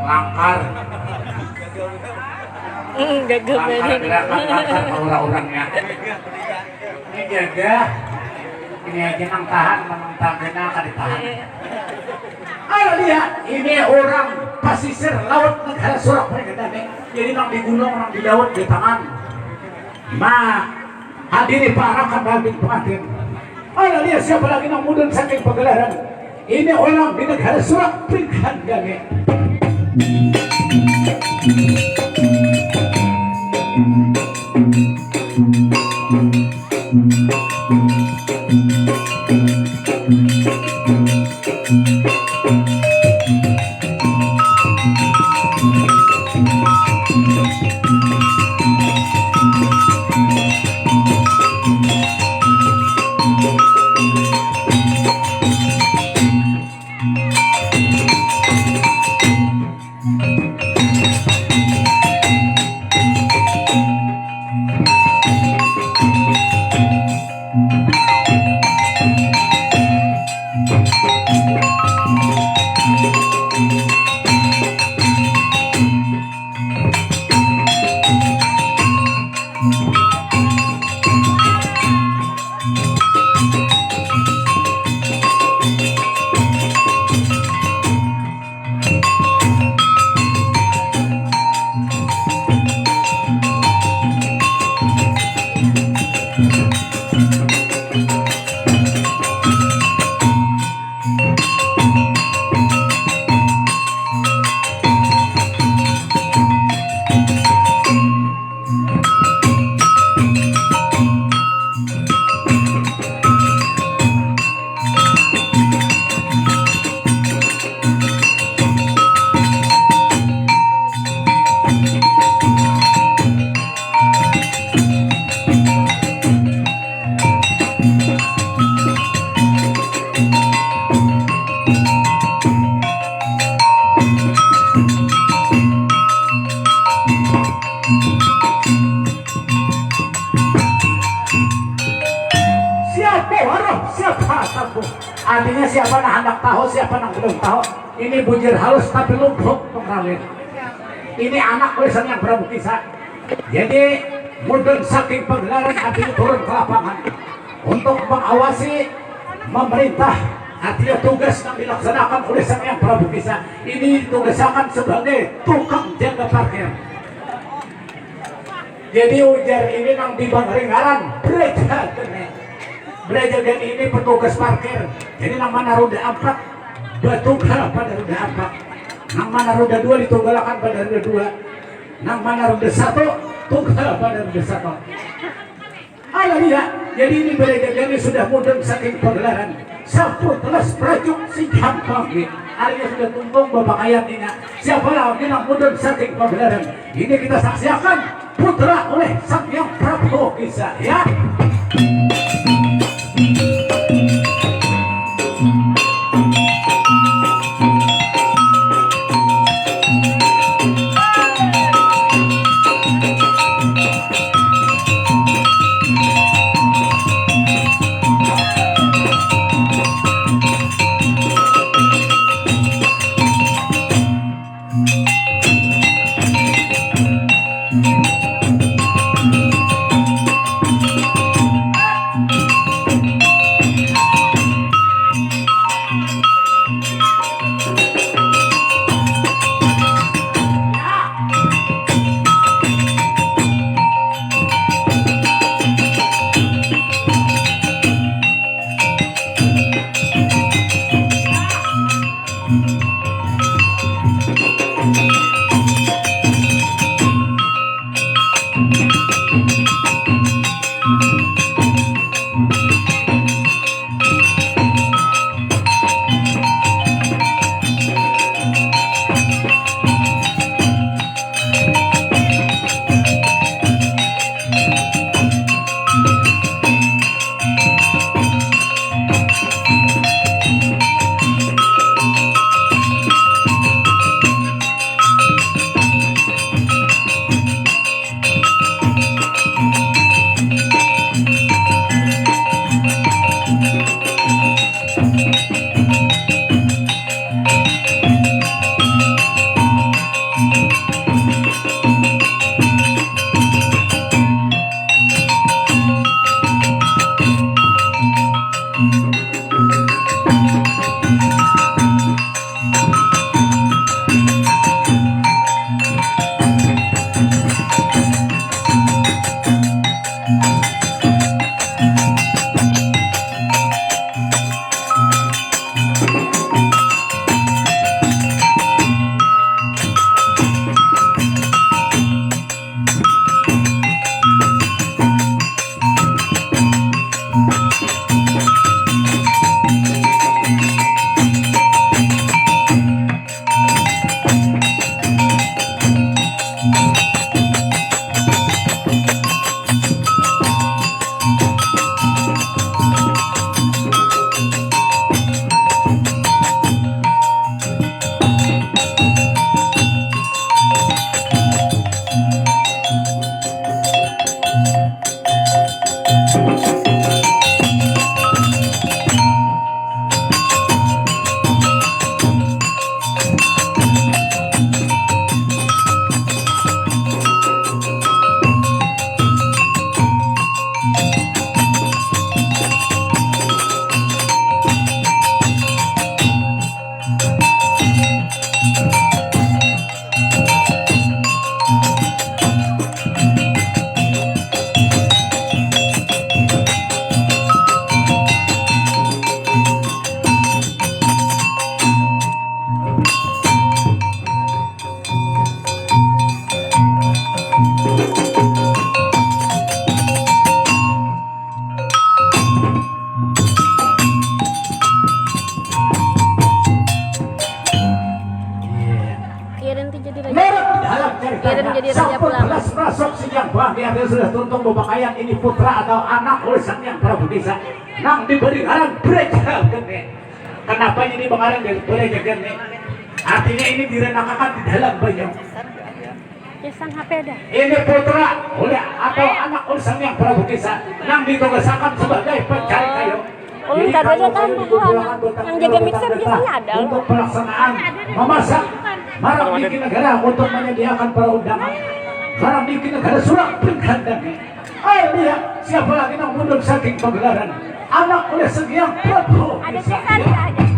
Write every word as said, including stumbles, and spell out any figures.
Langkar. Hmm, gagah. Langkar banar. Gerakan langkar kaura urangnya. Ini gagah. Ini aja nang tahan, nang tagana kada tahan. Iya. Alah, lihat, ini orang pasisir laut negara Surak mereka tadi. Jadi nang di gunung, nang di laut, di tangan. Nah, hadiri para kandang pengantin. Alah, lihat siapa lagi nang mudun saking pagelaran. Ini orang di negara Surak, pinggan gane. Siapa waruh, siapa tahu? Artinya siapa nang handak tahu, siapa nang belum tahu. Ini bujur halus tapi lumpuk pengalih. Ini anak lesan yang Prabu Kisa. Jadi mudun saking pagelaran artinya turun ke lapangan untuk mengawasi, memerintah, artinya tugas yang dilaksanakan oleh Sang Yang Prabu Kisa. Ini ditugasakan sebagai tukang jaga parkir. Jadi ujar ini nang di Bangri ngaran Brajagan. Brajagan ini petugas parkir. Jadi nang mana roda ampat, batunggal pada roda ampat. Nang mana roda dua, ditunggalakan pada roda dua. Nang mana roda satu, tunggal pada roda satu. Alah, iya. Jadi ini Brajagan ini sudah mudun saking pagelaran. Saputelas prajuk singkang panggi. Arya sudah tuntung bapakaian inya. Siapa lagi nang mudun saking pagelaran? Ini kita saksiakan putra oleh Sang Yang Prabu Kisa, ya. Nurut dalam ceritanya, sampun belas masuk siang bang, dia sudah tuntung berpakaian ini putra atau anak oleh sang yang Prabu Desa nang diberi ngaran Breja Gene. Kenapa ini mengarang dari Breja Gene? Artinya ini direnakakan di dalam banyu. Ini putra oleh atau anak oleh sang yang Prabu Desa nang ditugasakan sebagai pencari kayu. Oh, jadi kalau ada tamu buah, yang jaga mixer biasanya ada. Untuk pelaksanaan memasak, marang di negara untuk menyediakan para undangan, marang di negara surang pengkandang. Ayo dia, siapa lagi nang mundur saking pagelaran? Anak oleh segiang Prabu. Ada Desa.